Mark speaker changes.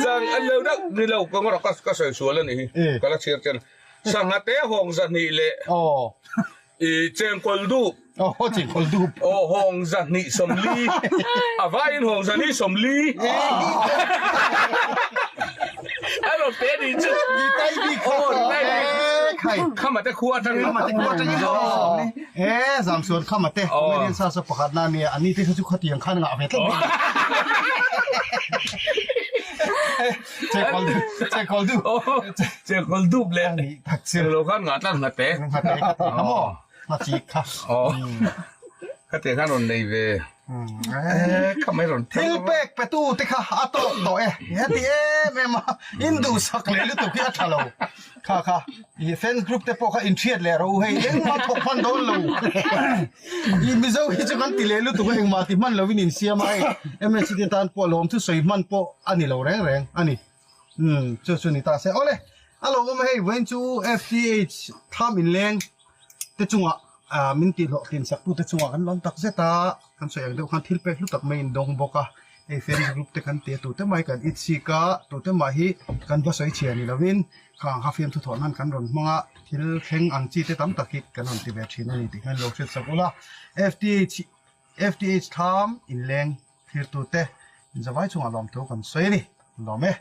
Speaker 1: Chang an lo deuh ni lo ka ngawrh ka ka sawi sual a nih hi ka la chhiar chian sangha te hawng zahnih leh i chengkawl dup
Speaker 2: aw chengkawl dup
Speaker 1: aw hawng zahnih sawmli a vaiin hawng zahnih sawmli a rawn pe ni chu
Speaker 2: ni tai bik kha
Speaker 1: aw ni tai bik khama te khua atangin
Speaker 2: khama te khua atangin e zamsuan khama te comedian sa sa pakhat na nia ani te kha chu khatiang khan ngah ve tlat chengkawl dup chengkawl dup
Speaker 1: chengkawl dup le
Speaker 2: ani tak
Speaker 1: chu lo khan ngah tlat ngate
Speaker 2: ngate kha maw ngati kha
Speaker 1: khatiang khan rawn nei ve kha mai rawn
Speaker 2: thil pek pe tu te kha a tawk tawh e heti em em a in duhsak leh lutuk hi a tha lo kha kha i fans group te pawh kha inhriat leh rawh u hei engmah thawk hman dawn lo i mizo hi chu kan ti leh lutuk a engmah ti hman lovin insiam a hei mhc te tan pawh lawm chu sawi hman pawh a ni lo reng reng a ni umm chu chu ni ta se awle a lawmawm hei vawiin chu FTH thlam inleng te chungah ah min tih hlawhtlin sak tute chungah kan lawm tak zet a kan sawi ang deuh khan thil pek hlu tak mai in dawng bawk a hei fans group te kan ti a tute mai kan itsik a tute mah hi kan va sawi chhia ni lovin khang kha fiamthu thawh nan kan rawn hmang a thil thleng ang chi te tam tak hi kan rawn ti ve thin a ni tih khan lo hriat sak ula F_T_H F_T_H thlam inleng thlir tute inzavai chungah lawmthu kan sawi a ni lawm e.